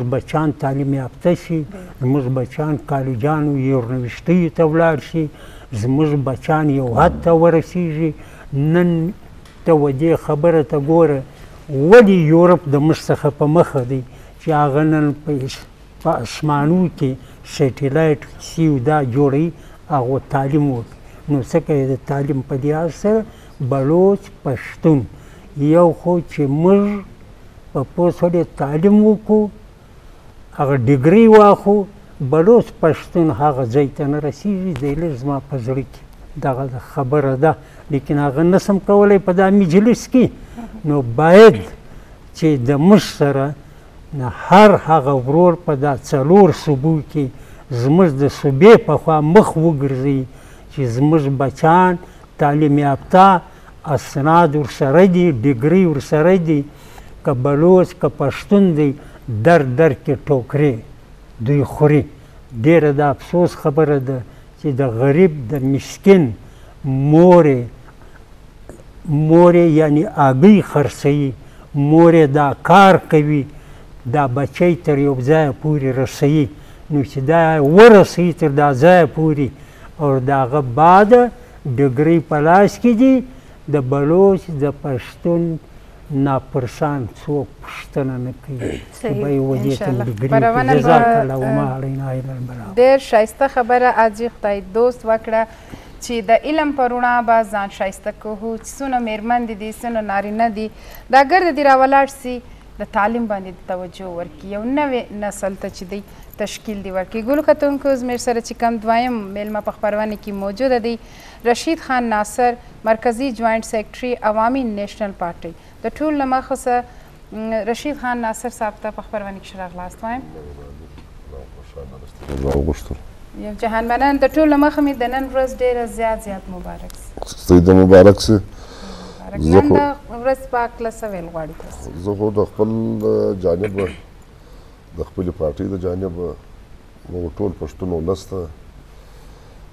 بچان تعلیم یافته شي، زموږ بچان کالجانو یونیورسټیو ته ولاړ شي، زموږ بچان یو حد ته ورسیږي. نن ته و دې خبره ته ګوره، ولې یورپ د موږ څخه په مخه دی چې هغه نن په اسمانو کې سیټلایټ سیو دا جوړوي، هغو تعلیم وکړي. نو ځکه یې د تعلیم په لحاظ سره بلوچ پښتون یو خو چې موږ په پوه تعلیم وکړو، هغه ډیګري واخو، بلوچ پښتون هغه ځای ته نه رسېږي. دی لږ زما په زړه کې دغه خبره ده، لیکن هغه نسم کولی په دا مجلس کې. نو باید چې د موږ سره هر هغه ورور په دا څلور صوبو کې زموږ د صوبې په خوا مخ وګرځي چې زموږ بچان تعلیم یافته، اسناد ورسره دي، ډیګري ورسره دي، که بلوچ که پښتون دی، در در کې ټوکرې دوی خوري. ډېره د افسوس خبره ده چې د غریب د مسکین مورې مورې یعنی اګۍ خرڅوي، مورې دا کار کوي، دا بچی تر یو ځایه پورې رسوي. نو چې دا ورسوي تر دا ځایه پورې او د هغه بعد ډګرۍ په لاس کې دي، د بلوچ د پښتون ناپرسان څوک پوښتنه نه کوي. ډېر ښایسته خبره حاجي، خدای دوست وکړه چې د علم په رڼا به ځان ښایسته کوو. چې څونه میرمن دي، څونه نارینه دي، دا ګرد دي راولاړ سي، د تعلیم باندې توجه ورکړي، یو نوی نسل ته چې دی تشکیل دی ورکړي. ګل کتونکو، زموږ سره چې کوم دویم میلمه په خپرونه کې موجوده دی، رشید خان ناصر، مرکزي جوائنټ سیکرټري عوامي نیشنل پارټي. د ټول له مخه څه رشید خان ناصر صاحب ته په خپرونه کې ښه راغلاست وایم. یو جهان مننه. د ټول له مخه مې د نن ورځ ډېره زیات زیات مبارک سي. سید مبارک سي. نن د ورځ په هکله څه ویل غواړي تاسو؟ زه خو د خپل جانب، د خپلې پارټۍ د جانب، موږ ټول پښتون ولس ته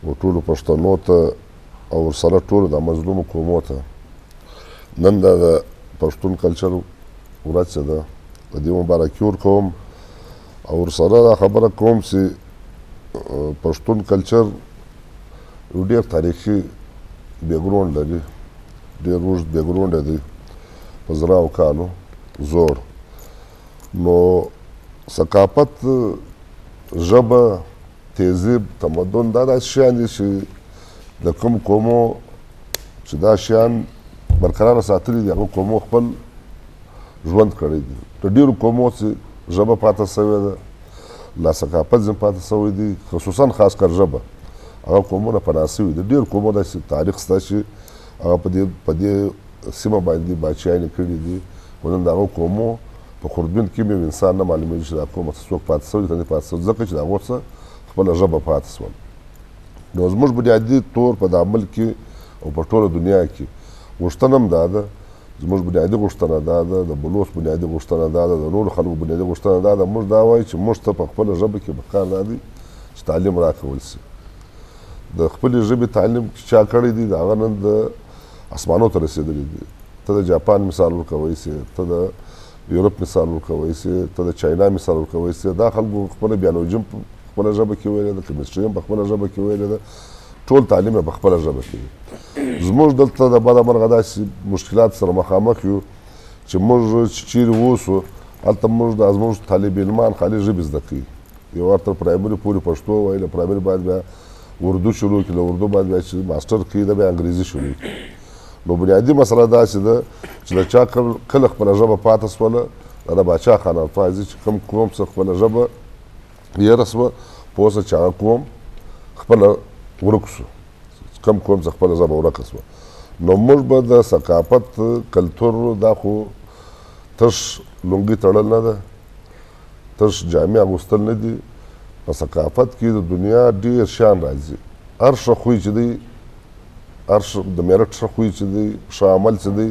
و ټولو پښتنو ته او ورسره ټولو د مظلومو قومو ته نن دا د پښتون کلچر ورځ چې ده، د دې مبارکي ورکوم. او ورسره دا خبره کوم چې پښتون کلچر یو ډېر تاریخي بیکګراونډ لري، ډېر اوږد بیکګراونډ دی، په زراو کالو زوړ. نو ثقافت، ژبه، تهذیب، تمدن، دا داسې شیان دي چې د کوم قومو چې دا شیان برقراره ساتلي دي، هغه قومو خپل ژوند کړی دی. د ډېرو قومو چې ژبه پاته سوې ده، لا ثقافت ځینې پاته سوی دی، خصوصا خاص کر ژبه، هغه قومونه پناه سوي دي. ډېر قومو داسې تاریخ شته چې هغه په دې سیمه باندې باچایانې کړي دي، خو نن د هغو قومو په خوردبین کې یو انسان نه معلومېږي چې دا قومه څه څوک پاتې سوی که نه پاتې سوی، ځکه چې د هغو څه خپله ژبه پاتې سول. نو زموږ بنیادي تور په دا ملک کې او په ټوله دنیا کې غوښتنه هم دا ده، زموږ بنیادي غوښتنه دا ده، د بلوڅ بنیادي غوښتنه دا ده، د نورو خلکو بنیادي غوښتنه دا ده، موږ دا وایو چې موږ ته په خپله ژبه کې په کار دا دی چې تعلیم راکول سي. د خپلې ژبې تعلیم چې چا کړی دی، د هغه نن د اسمانو ته رسېدلی دی. ته د جاپان مثال ورکوی سي، ته د یورپ مثال ورکوی سي، ته د چاینا مثال ورکوی سي. دا خلکو خپله بیولوژي هم په خپله ژبه کې ویلې ده، کیمسټري هم په خپله ژبه کې ویلې ده، ټول تعلیم یې په خپله ژبه کې دی. زموږ دلته د بده مرغه داسې مشکلات سره مخامخ یو چې موږ چې چیرې اوسو، هلته موږ د زموږ طالب علمان خالي ژبې زده کوي. یو وار تر پرایمري پورې پښتو وایي، له پرایمري بعد بیا اردو شروع کړي، له اردو بعد بیا چې ماسټر کوي، دا بیا انګریزي شروع کړي. نو بنیادي مسله داسې ده چې د چا کله خپله ژبه پاته سوله، دا د باچا خان الفاظ دي چې کوم قوم څخه خپله ژبه هېره سوه، پوه سه چې هغه قوم خپله ورک سو، کوم قوم څخه خپله ژبه ورکه سوه. نو موږ به د ثقافت کلتور دا خو تش لونګۍ تړل نه ده، تش جامې اغوستل نه دي. په ثقافت کې د دنیا ډېر شیان راځي. هر ښه خوی چې دی، هر د میرټ ښه خوی چې دی، ښه عمل چې دی،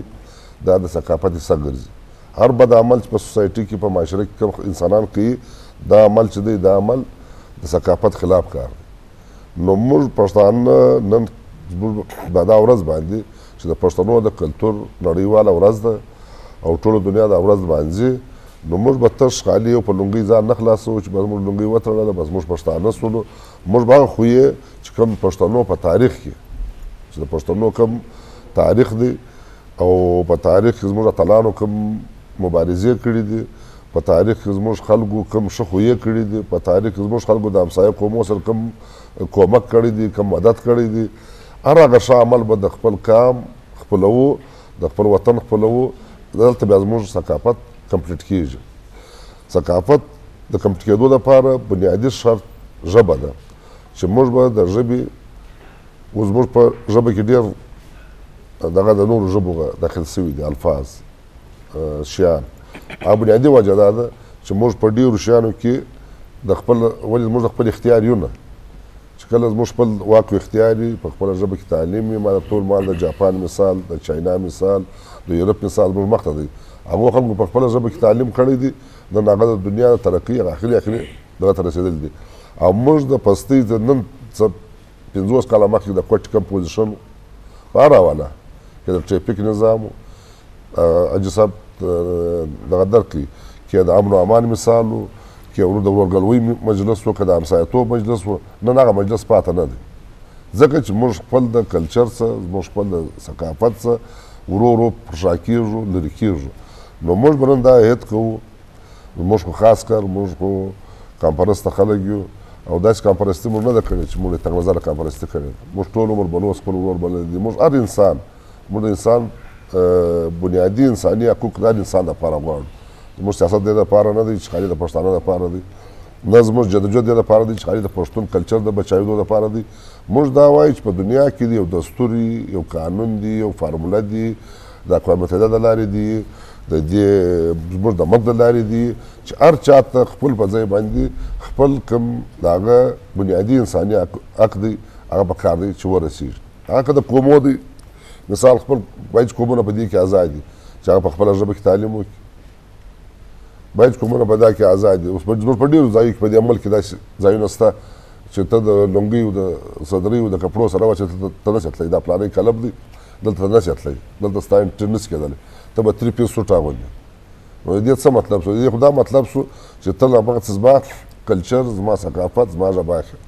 دا د ثقافت حصه ګرځي. هر بد عمل چې په سوسایټي کې، په معاشره کې کوم انسانان کوي، دا عمل چې دی، دا عمل د ثقافت خلاف کار دی. نو موږ پښتانه نن زموږ دا ورځ باندې چې د پښتنو د کلتور نړیواله ورځ ده او ټوله دنیا دا ورځ لمانځي، نو موږ به تش خالي یو په لونګۍ ځان نه خلاصوو چې بس موږ لونګۍ وتړله، بس موږ پښتانه سولو. موږ به هغه خویې چې کوم پښتنو په تاریخ کې، چې د پښتنو کوم تاریخ دی او په تاریخ کې زموږ اتلانو کوم مبارزې کړې دي، په تاریخ کې زموږ خلکو کوم ښه خویې کړې دي، په تاریخ کې زموږ خلکو د همسایه قومو سره کوم کومک کړی دی، کوم مدد کړی دی، هر هغه ښه عمل به د خپل قام خپلوو، د خپل وطن خپلوو. دلته بیا زموږ ثقافت complete کېږي. ثقافت د complete کېدو لپاره بنیادي شرط ژبه ده، چې موږ به د ژبې، اوس زموږ په ژبه کې ډېر دغه د نورو ژبو داخل سوي دي الفاظ، شیان. هغه بنیادي وجه دا ده چې موږ په ډېرو شیانو کې د خپل، ولې زموږ د خپل اختیار یو نه، چې کله زموږ خپل واک و اختیار وي، په خپله ژبه کې تعلیم وي. ما د ټول مال د جاپان مثال، د چاینا مثال، د یورپ مثال موږ مخته دی. هغو خلکو په خپله ژبه کې تعلیم کړی دی، نن هغه د دنیا د ترقۍ هغه اخري اخري دغه ته رسېدلی دي. او موږ د پستۍ د نن څه 50 کاله مخکې د کوټې کوم position په هره حواله کې د ټریفیک نظام و، حاجي صاحب دغه درک کړي، کې د امن و امان مثال و، کې ورو د ورورګلوۍ مجلس و، که د همسایتوب مجلس و. نن هغه مجلس پاته نه دی، ځکه چې موږ خپل د کلچر څه، زموږ خپل د ثقافت څه ورو ورو پر شا کېږو، لرې کېږو. نو موږ به نن دا هیت کوو، موږ خو خاص کر موږ خو کانفرنس ته خلک یو، او داسې کانفرنستي موږ نه ده کړې چې موږ یې تنګ نظره کانفرنستي کړې ده. موږ ټول عمر بلوڅ خپل ورور بللی دی. موږ هر انسان، موږ د انسان بنیادي انساني حقوق د هر انسان دپاره غواړو. زموږ سیاست دې دپاره نه دی چې خالي د پښتانه دپاره دی، نه زموږ جدوجهد دې دپاره دی چې خالي د پښتون کلچر د بچایدو دپاره دی. موږ دا وایو چې په دنیا کې دی یو دستور، یو قانون دی، یو فارموله دی، د اقوام متحده د لارې دی، د دې زموږ د ملک د لارې دی، چې هر چا ته خپل په ځای باندې خپل کوم د هغه بنیادي انساني حق دی، هغه په کار دی چې ورسېږي. هغه که د قومو دی، مثال خپل باید چې قومونه په دې کې ازاد دي چې هغه په خپله ژبه کې تعلیم وکړي، باید قومونه په دا کې ازاد دي. اوس زموږ په ډېرو ځایو کې په دې ملک کې داسې ځایونه شته چې ته د لونګۍ او د صدرۍ او د کپړو سره وه چې ته نه شې تللی، دا پلانی کلب دی، دلته ته نه شې تللی، دلته ستا entry نه شي کېدلی، ته به three piece suit اغوندې. نو د دې څه مطلب شو؟ د دې خو دا مطلب شو چې ته له هغه څه زما کلچر، زما ثقافت، زما ژبه اخلې.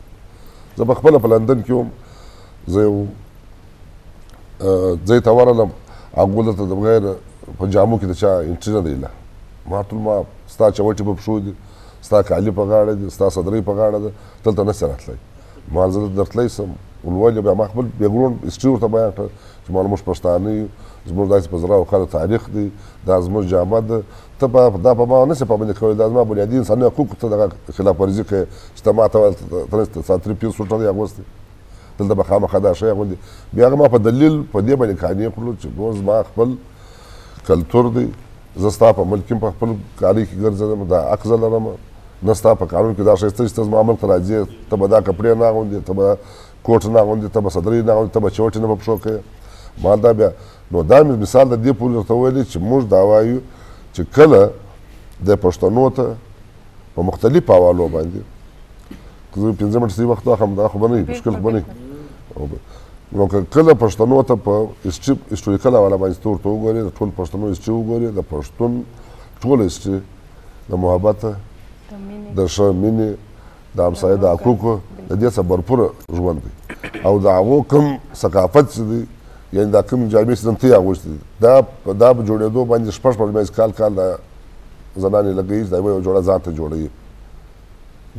زه په خپله په لندن کې وم، زه یو ځای ته ورغلم، هغو دلته د بغیر په جامو کې د چا entry نه دی. له ما ټول ما ستا چوټې په پښو دي، ستا کالي په غاړه دي، ستا صدرۍ په غاړه ده، دلته نه شې راتلی. ما زه دلته درتلی شم ولولې. بیا ما خپل background history ورته بیان کړه چې ما موږ پښتانه یو، زموږ داسې په زړه او کالو تاریخ دی، دا زموږ جامه ده، ته دا په ما نه شې پابندي کولی، دا زما بنیادي انساني حقوقو ته دغه خلاف ورزي کوې چې ته ما ته وایې ته ستا three piece suit نه دی اغوستی، دلته به خامخا دا شی اغوندې. بیا هغه ما په دلیل په دې باندې قانع کړلو چې نور زما خپل کلتور دی، زه ستا په ملک کې په خپل کالي کې ګرځېدم، دا حق زه لرم، نه ستا په قانون کې دا شی شته چې ته زما ملک ته راځې، ته به دا کپړې نه اغوندې، ته به کوټ نه اغوندې، ته به صدرۍ نه اغوندې، ته به چوټې نه په پښو کوې. ما دا بیا نو دا مې مثال د دې پورې درته ویلی چې موږ دا وایو چې کله د پښتنو ته په مختلفو حوالو باندې، که زه 5 منټه صحیح وخت واخلم دا خو به نه وي، مشکل خو به نه وي. نو که کله پښتنو ته په historical حواله باندې ته ورته وګورې، د ټول پښتنو history وګورې، د پښتون ټول history د محبت، د ښه مینې، د همسایه د حقوقو، د دې څخه برپوره ژوند دی. او د هغو کوم ثقافت چې دی، یعنې دا کوم جامې چې نن ته یې اغوستې دي، دا په جوړېدو باندې شپږ شپږ میاشتې کال کال دا زنانې لګوي چې دا یوه جوړه ځان ته جوړوي،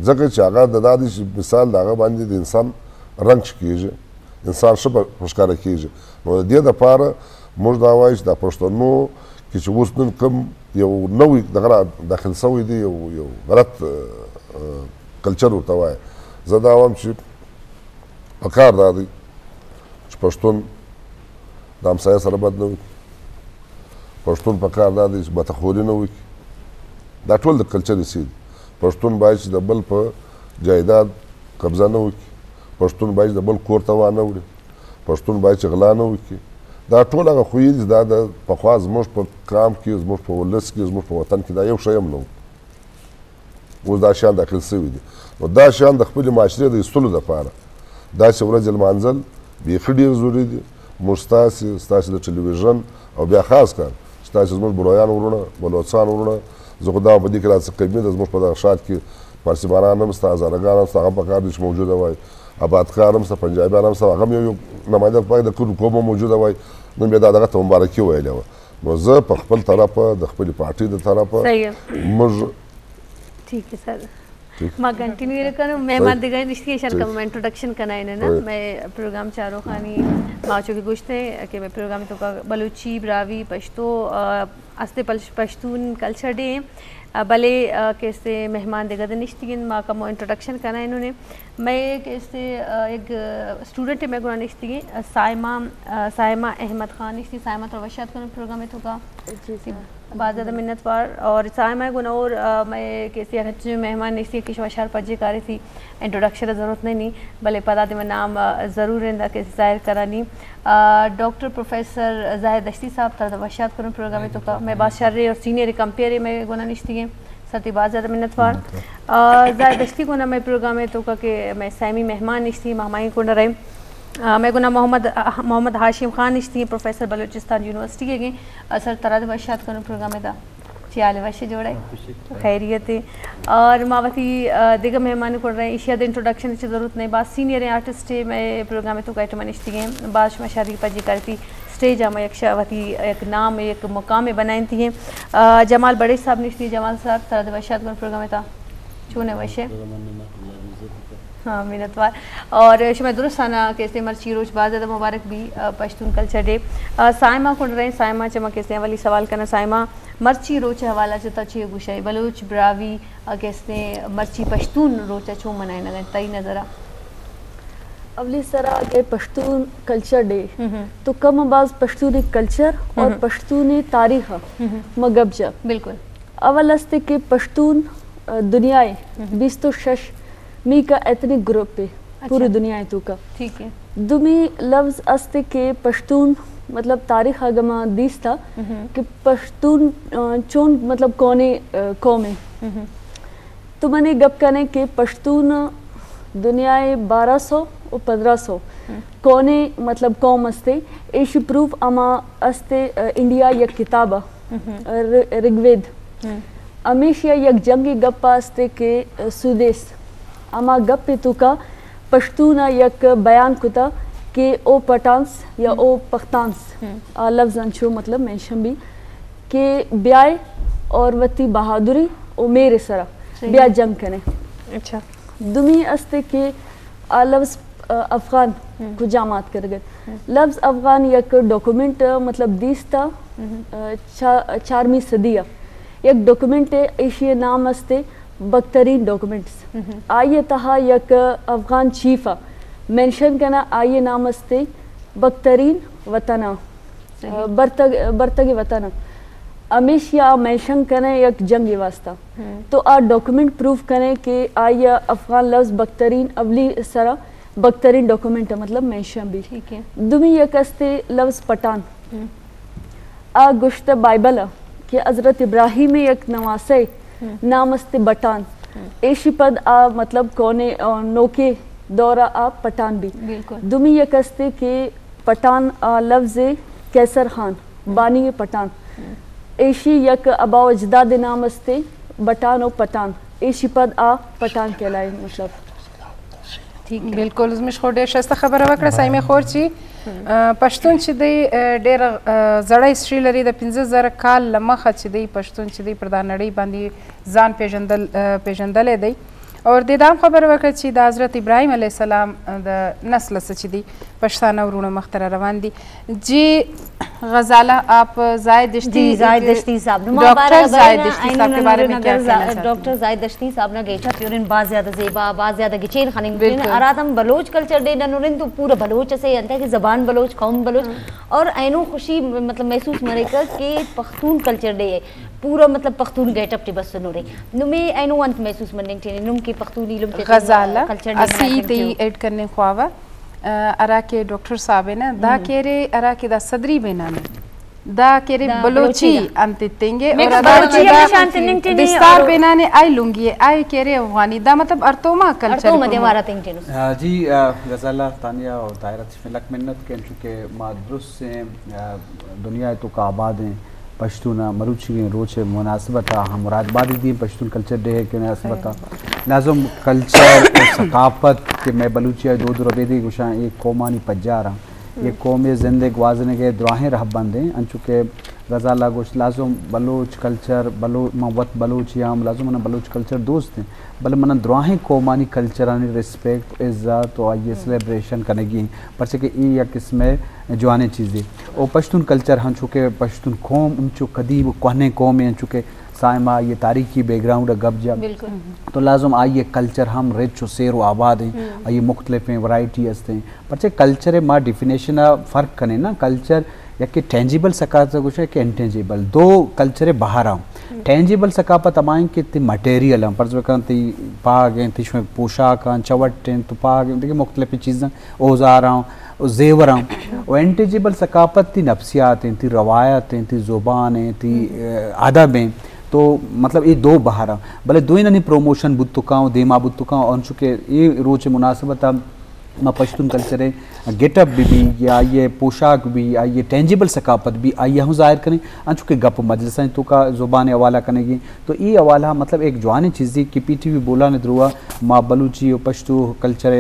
ځکه چې هغه د دا دی چې مثال د هغه باندې د انسان رنګ چې کېږي، انسان ښه په ښکاره کېږي. نو د دې دپاره موږ دا وایو چې دا پښتنو کې چې اوس نن کوم یو نوی دغه را داخل سوی دی، یو غلط کلچر ورته وایي. زه دا وایم چې په کار دا دی چې پښتون د همسایه سره بد نه وکړي، پښتون په کار دا دی چې بتخوري نه وکړي، دا ټول د کلچر حصې دي. پښتون باید چې د بل په جایداد قبضه نه وکړي، پښتون باید چې د بل کور ته وانه وړي، پښتون باید چې غلا نه وکړي. دا ټول هغه خویې دي چې دا د پخوا زموږ په قام کې، زموږ په ولس کې، زموږ په وطن کې دا یو شی هم نه و. اوس دا شیان داخل سوي دي. نو دا شیان د خپلې معاشرې د ایستلو دپاره داسې ورځې لمانځل بیخي ډېر ضروري دي. موږ ستاسې د ټلویزیون او بیا خاص کار چې تاسې زموږ برویان وروڼه، بلوڅان وروڼه، زه خو دا په دې کې راڅه کمي ده. زموږ په دغه ښار کې فارسي بانان هم شته، هزارهګان هم شته، هغه هم په کار دي چې موجوده وای، ابادکار هم شته، پنجابیان هم شته، هغه هم یو یو نماینده په د کلو قوم هم موجوده وای. نن بیا دا دغه ته مبارکي ویلې وه. نو زه په خپل طرفه د خپلې پارټۍ د طرفه موږ ٹھیک ہے سر، ما کنٹینیو کروں مہمان دیگر نشتی شان کا میں انٹروڈکشن کرنا ہے نا. میں پروگرام چارو خانی ماچو کے گوشتے کہ میں پروگرام تو کا بلوچی، براوی، پشتو استے پشتون کلچر ڈے بلے کیسے مہمان دیگر نشتی ماں کا مو انٹروڈکشن کرنا ہے انہوں نے. میں کیسے ایک اسٹوڈنٹ ہے میں گنا نشتی سائمہ، سائمہ احمد خان نشتی. سائمہ تو وشاد کروں پروگرام تو کا بہت زیادہ منت وار. اور سائمہ گنا اور میں کیسے ہر مہمان نشتی کہ شار پجے کاری تھی انٹروڈکشن ضرورت نہیں نہیں بلے پتا دی میں نام ضرور رہندا کہ ظاہر کرانی ڈاکٹر پروفیسر زاہد دشتی صاحب تر وشاد کروں پروگرام تو کا میں بادشاہ رہے اور سینئر کمپیئر میں گنا نشتی ہیں سر بہت زیادہ منت وار. زاہد دشتی گنا میں پروگرام تو کا کہ میں سیمی مہمان نشتی مہمائی کو رہے. میں گنا محمد ہاشم خان نشتی پروفیسر بلوچستان یونیورسٹی کے گئے سر تراد وشاد کروں پروگرام دا چیال وش جوڑے خیریت. اور ماوتی دیگر مہمان کو رہے ایشیا دے انٹروڈکشن کی ضرورت نہیں، بعض سینئر آرٹسٹ میں پروگرام تو کائٹو منشتی ہیں بعض میں شادی پجی کرتی سٹیج ہم ایک شاوتی ایک نام ایک مقام بنائیں تھی ہیں. جمال بڑے صاحب نشتی، جمال صاحب تراد وشاد کروں پروگرام تا چونے وشے ہاں منتوار. اور شمع درستانہ کیسے مرچی روز بہت زیادہ مبارک بھی پشتون کلچر ڈے. سائمہ کن رہے ہیں، سائمہ چما کیسے والی سوال کرنا. سائمہ مرچی روچ حوالہ چتا چھ گوشائی بلوچ براوی کیسے مرچی پشتون روچا چھو منائے نگن تئی نظرہ؟ اولی سرا کہ پشتون کلچر ڈے تو کم باز پشتون کلچر اور پشتون تاریخ مگبجا بالکل. اول استے کہ پشتون دنیا 26 می کا ایتھنک گروپ پہ پوری دنیا تو کا ٹھیک ہے. دومی لفظ استے کہ پشتون مطلب تاریخ آگما دیس تھا کہ پشتون چون مطلب کونے قوم ہے تو میں نے گپ کرنے کہ پشتون دنیا 1200 اور 1500 کونے مطلب قوم استے ایشی پروف اما استے انڈیا یک کتابہ رگوید امیشیا یک جنگی گپا استے کہ سودیس اما گپ تو کا پشتون یک بیان کتا کہ او پٹانس یا او پختانس لفظ انچو مطلب منشن بھی کہ بیائے اور وتی بہادری او میرے سرا بیا جنگ کرنے. اچھا دمی استے کہ لفظ افغان کو جامعات کر گئے. لفظ افغان یک ڈاکومنٹ مطلب دیستا 4ویں صدیہ یک ڈاکومنٹ ایشی نام استے بکترین ڈاکومنٹس آئیے تہا یک افغان چیفا مینشن کرنا آئیے نام استے بکترین وطنہ برتگ وطنہ ہمیشہ مینشن کریں یک جنگ واسطہ تو آ ڈاکومنٹ پروف کریں کہ آئیے افغان لفظ بکترین اولی سرا بکترین ڈاکومنٹ مطلب مینشن بھی. دومی یک استے لفظ پٹان آ گشت بائبل کہ حضرت ابراہیم یک نواسے نام استے بٹان ایشی پد آ مطلب کونے نوکے دورہ آ پٹان بھی. دومی یک استے کہ پٹان لفظ کیسر خان بانی پٹان ایشی یک ابا و اجداد نام استے بٹان و پٹان ایشی پد آ پٹان کہلائے مطلب. بالکل زموږ خو ډېر ښایسته خبره وکړه سایمې خور چې پښتون چې دی ډېر زړی سری لري د 5000 کال له مخه چې دی پښتون چې دی پر دا نړۍ باندې ځان پېژندلی دی. اور دې دا هم خبره وکړه چې د حضرت ابراهیم علیه السلام د نسل څخه چې دی پښتانه وروڼه مخته را روان دي. جی غزاله آپ زاہد دشتی، جی زاہد دشتی صاحب، ڈاکٹر زاہد دشتی صاحب کے بارے میں کیا کہنا چاہتے ہیں؟ ڈاکٹر زاہد دشتی صاحب نا گیٹا پیورن باز زیادہ زیبا باز زیادہ گچین خاننگ ارادم بلوچ کلچر ڈے ننورن تو پورا بلوچ اسے انتا کہ زبان بلوچ قوم بلوچ اور اینو خوشی مطلب محسوس مرے کر کہ پختون کلچر ڈے ہے پورا مطلب پختون گیٹ اپ ٹی بس نورے نمے اینو انت محسوس مننگ ٹی نم کی پختون علم تے غزاله اسی تی ایڈ کرنے خواوا ارا کے ڈاکٹر صاحب نا دا کہرے ارا کے دا صدری بینانے دا کہرے بلوچی انت تنگے اور دستار بینانے آئی لونگی آئی کہرے افغانی دا مطلب ارتوما کلچر ارتوما دیوارا تنگ ٹینو۔ جی غزالہ تانیہ اور دائرہ تشمی لک منت کے چونکہ ما درست سے دنیا تو کا آباد ہیں Pashtun मरुची रोचे मुनासिबत हम मुरादबादी दी पश्तून कल्चर डे के मुनासिबत लाजम कल्चर और सकाफत के मैं बलूची दो रबेदी गुशा एक कौमानी पज्जारा ये कौम जिंदे ग्वाजने के द्राहें रह बंदे अनचुके गजाला गोश लाजम बलोच कल्चर बलो वत बलोच याम लाजम मना बलोच कल्चर दोस्त हैं बल मना द्राहें कौमानी कल्चरानी रिस्पेक्ट इज्जत और ये सेलिब्रेशन करेगी पर से कि ये या किस्म जवाने चीज़ें और पश्तून कल्चर हम चुके पश्तून कौम उनचो कदीम कहने कौम हैं चुके साइमा ये तारीखी बैकग्राउंड गब्जा तो लाजम आइए कल्चर हम रिच शेर आबाद हैं ये मुख्तलिफ हैं वराइटी हस्ते हैं पर से कल्चर माँ डिफिनेशन फ़र्क करें ना कल्चर या कि टेंजिबल सकाफत कुछ है कि इंटेंजिबल दो कल्चर बाहर आऊँ टेंजिबल सकाफत अमाएँ कि ती मटेरियल हैं पर ती पाग हैं ती पोशाक हैं चवट हैं तो पाग हैं देखिए मुख्तलिफ चीज़ें औजार आऊँ जेवर आऊँ और इंटेंजिबल सकाफत ती नफ्सियात हैं ती रवायत हैं ती ज़ुबान हैं ती अदब हैं तो मतलब ये दो बाहर भले दो ही प्रमोशन बुतुकाओं देमा बुतुकाओं और चुके ये रोच मुनासिबत माँ पश्तून कल्चर गेटअप भी या ये पोशाक भी या ये टेंजिबल सकाफत भी आई हूँ ज़ाहिर करें अनचुके गप मजलिस तो का ज़ुबान हवाला करेगी तो ये हवाला मतलब एक जवान चीज़ कि P T V बोला ने द्रुआ माँ बलूची और पश्तू कल्चर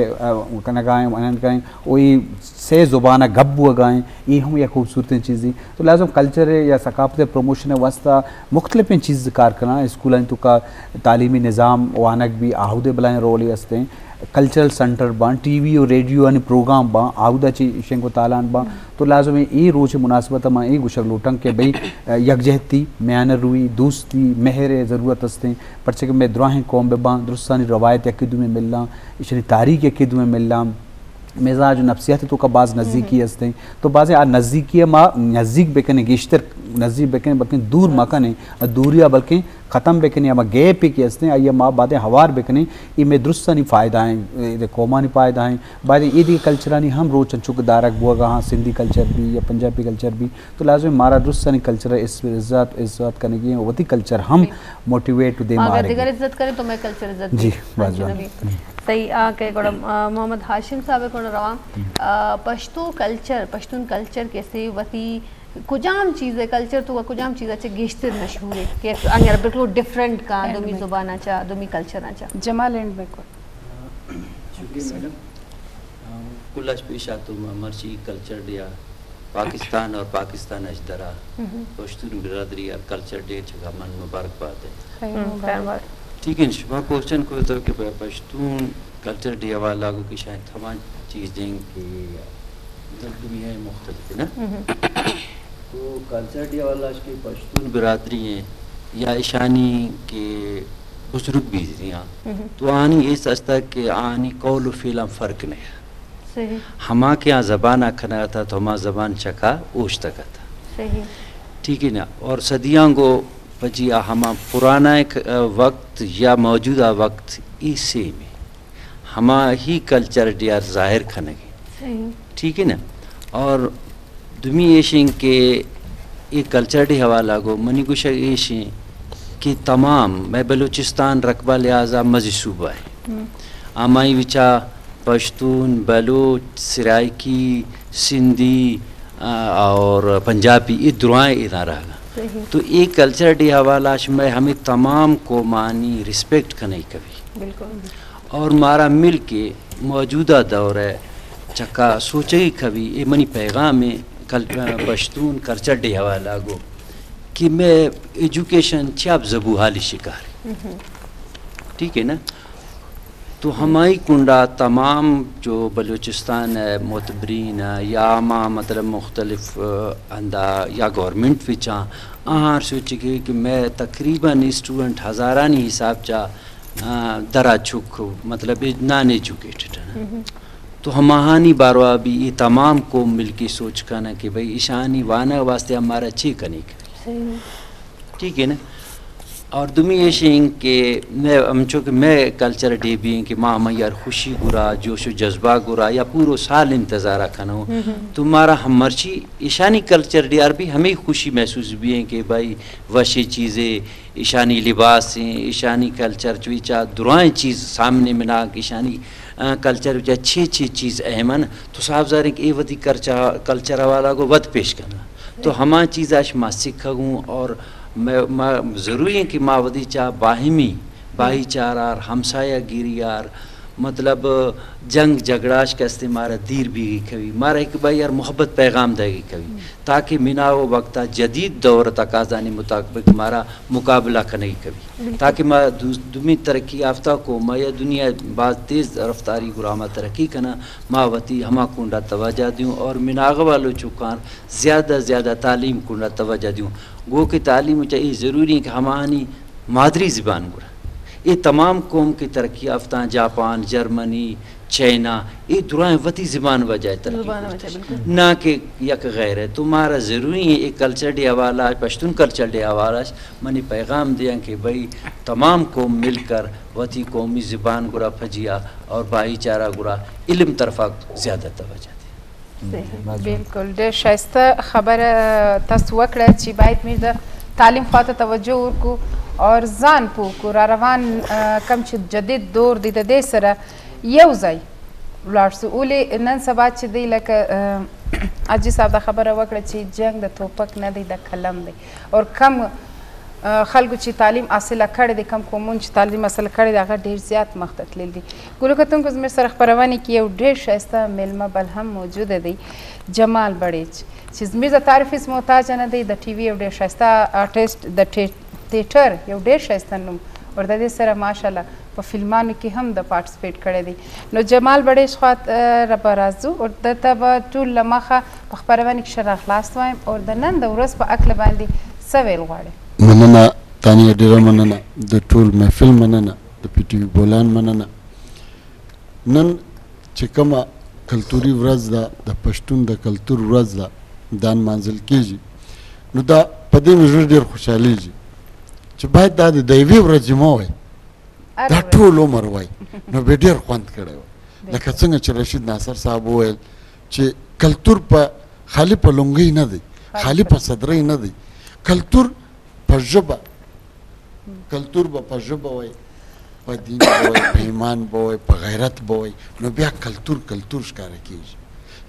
कनगाएँ करें वही से ज़ुबान गप गाएँ ये हूँ या खूबसूरत चीज़ तो लाजम कल्चर या सकाफत प्रमोशन वास्ता मुख्तलिफ चीज़ कार करना स्कूल तो का तालीमी निज़ाम वानक भी आहूदे बलाएँ रोल हस्ते हैं कल्चरल सेंटर बा टीवी और रेडियो यानी प्रोग्राम बा आउदा ची शेंको तालान बा तो लाजम ये रोज मुनासिबत माँ ये गुशक लोटंग के भाई यकजहती म्यान रुई दोस्ती मेहर ज़रूरत हस्ते पर से मैं द्राहें कौम बा दुरुस्तानी रवायत यकीदू में मिलना इशनी तारीख यकीदू में मिलना मिजाज नफ्सियात तो का बाज़ नज़दीकी हस्ते तो बाज़ आ नज़दीकी माँ नज़दीक बेकने गेश्तर नज़दीक बेकने बल्कि दूर मकने दूरिया बल्कि ख़त्म बेकने या गैप की हस्ते आइए माँ बातें हवार बेकने ये में दुरुस्तानी फ़ायदा हैं कौमानी फ़ायदा हैं बाद ये दी कल्चरानी हम रोज चुक दारक बुआ हाँ सिंधी कल्चर भी या पंजाबी कल्चर भी तो लाजमी मारा दुरुस्तानी कल्चर इस इज्जत इज्जत करने की वही कल्चर हम मोटिवेट दे मारे इज्जत करें तो मैं कल्चर इज्जत जी सही के मोहम्मद हाशिम साहब को रवा पश्तो कल्चर पश्तून कल्चर कैसे वती कुजाम चीज़ है कल्चर तो कुजाम चीज़ अच्छे गेश्तर मशहूर है कि अगर बिल्कुल डिफरेंट का दोमी ज़ुबान आचा दोमी कल्चर आचा जमाल एंड में को शुक्रिया मैडम कुलश पेशा तो मर्ची कल्चर डे पाकिस्तान और पाकिस्तान अजदरा पश्तून बिरादरी और कल्चर डे जगह मन मुबारकबाद है। ठीक है शुमा क्वेश्चन को तो कि पश्तून कल्चर डे वाला को कि शायद तमाम चीज़ें कि दुनिया मुख्तलिफ है ना तो कल्चर डे वाला के पश्तून बिरादरी हैं या ईशानी के बुजुर्ग भी हैं तो आनी ये सस्ता कि आनी कौल फीला फ़र्क नहीं हमा के यहाँ ज़बान आखना था तो हमा ज़बान चका ओश तक था ठीक है ना और सदियाँ को पजिया हमा पुराना एक वक्त या मौजूदा वक्त इसी में हमा ही कल्चर डियार ज़ाहिर खनगे ठीक है ना और दुमी एशिंग के ये कल्चर डे हवाला को मनी कुछ एशिंग कि तमाम मैं बलूचिस्तान रकबा लिहाजा मजी सूबा है आमाई विचा पश्तून बलूच सिराइकी सिंधी और पंजाबी ये दुआएँ इधर रहा तो ये कल्चर डे हवाला में हमें तमाम को मानी रिस्पेक्ट करने कभी बिल्कुल और मारा मिल के मौजूदा दौर है चक्का सोचे ही कभी ये मनी पैगाम में कल पश्तून कल्चर डे हवाला गो कि मैं एजुकेशन चाप जबू हाली शिकार ठीक है ना तो हमारी कुंडा तमाम जो बलूचिस्तान है मोतबरीन है या माँ मतलब मुख्तलिफ अंदा या गवर्नमेंट विचा आहार सोच के कि मैं तकरीबन स्टूडेंट हज़ारानी हिसाब चा दरा चुक मतलब नॉन एजुकेटेड है ना तो हमाहानी बारवा भी ये तमाम को मिल के सोच करना कि भाई ईशानी वाना वास्ते हमारा अच्छी कनिक ठीक है ना और दुमी ये के मैं अमचो कि मैं कल्चर डे भी कि माँ हम यार खुशी गुरा जोश जज्बा गुरा या पूरो साल इंतज़ार खाना हो तुम्हारा हम मर्ची ईशानी कल्चर डे यार भी हमें खुशी महसूस भी है कि भाई वशी चीज़ें ईशानी लिबास हैं ईशानी कल्चर चुईचा दुराएँ चीज़ सामने मिना ईशानी कल्चर अच्छी अच्छी चीज़ अहम है ना तो साफ ज़ाहिर है कि ये वधी कल्चर वाला को वध पेश करना तो हमा चीज़ आश मा सीखूँ और मैं ज़रूरी है कि माँ वदी चा बाहिमी भाईचारा हमसाया गिरी यार मतलब जंग झगड़ाश कस्ते मारा दीर भी कभी मारा एक भाई यार मोहब्बत पैगाम देगी कभी ताकि मिना वो वक्ता जदीद दौर तकाजानी मुताबिक मारा मुकाबला करने कभी ताकि माँ दुमी तरक्की याफ्ता को माँ या दुनिया बाज तेज़ रफ्तारी गुरामा तरक्की करना मावती हमा कुंडा तवज्जो दूँ और मिनाग वालों चुकान ज़्यादा ज़्यादा तालीम कुंडा तवज्जो दूँ। गो की तालीम चाहिए ज़रूरी है कि हमारी मादरी ज़बान गुरा ये तमाम कौम की तरक्की याफ्ता Japan Germany China ये दुराएँ वती ज़बान वजह तरक्की ना कि यक गैर है। तुम्हारा ज़रूरी है एक कल्चर डे हवाला पश्तून कल्चर डे हवाला मनी पैगाम दिया कि भाई तमाम कौम मिलकर वती कौमी ज़बान गुरा फजिया और भाईचारा गुरा इल्म तरफा ज़्यादा तवज्जो दे। बिल्कुल ډېر ښایسته خبره تاسو وکړه چې باید موږ د تعلیم خواته توجه ورکړو اور ځان پوه کړو. را روان کم چې جدید دور دی د دې سره یو ځای ولاړ سو. ولې نن سبا چې دی لکه حاجي صاحب دا خبره وکړه چې جنګ د توپک نه دی د قلم دی. اور کم خلکو چې تعلیم حاصله کړی دی کم قومونو چې تعلیم حاصله کړی دی هغه ډېر زیات مخته تللی دي. ګلو کتونکو زموږ سره خپرونې کې یو ډېر ښایسته مېلمه بل هم موجوده دی جمال بړیچ چې زموږ د تعریف هېڅ محتاج نه دی. د ټي وي یو ډېر ښایسته آرټسټ د تیټر یو ډېر ښایسته نوم ور د دې سره ماشاءالله په فلمانو کې هم د پارټیسپیټ کړی دی. نو جمال بړیچ خوا ته به راځو او ده ته به ټول له مخه په خپرونې کې ښه راغلاست وایم او د نن د ورځ په هکله باندې څه ویل غواړي؟ مننه تانیه ډېره مننه، د ټول محفل مننه، د پي ټي وي بولان مننه. نن چې کومه کلتوري ورځ ده د پښتون د کلتور ورځ ده دا نمانځل کېږي نو دا په دې مې زړه ډېر خوشحالېږي چې باید دا د یوې ورځې مه وای دا ټول عمر وای نو به ډېر خوند کړی وای. لکه څنګه چې رشید ناصر صاحب وویل چې کلتور په خالي په لونګۍ نه دی خالي په صدرۍ نه دی، کلتور په ژبه، کلتور به په ژبه وای، په دین به وای، په ایمان به وای، په غیرت به وای، نو بیا کلتور کلتور ښکاره کېږي.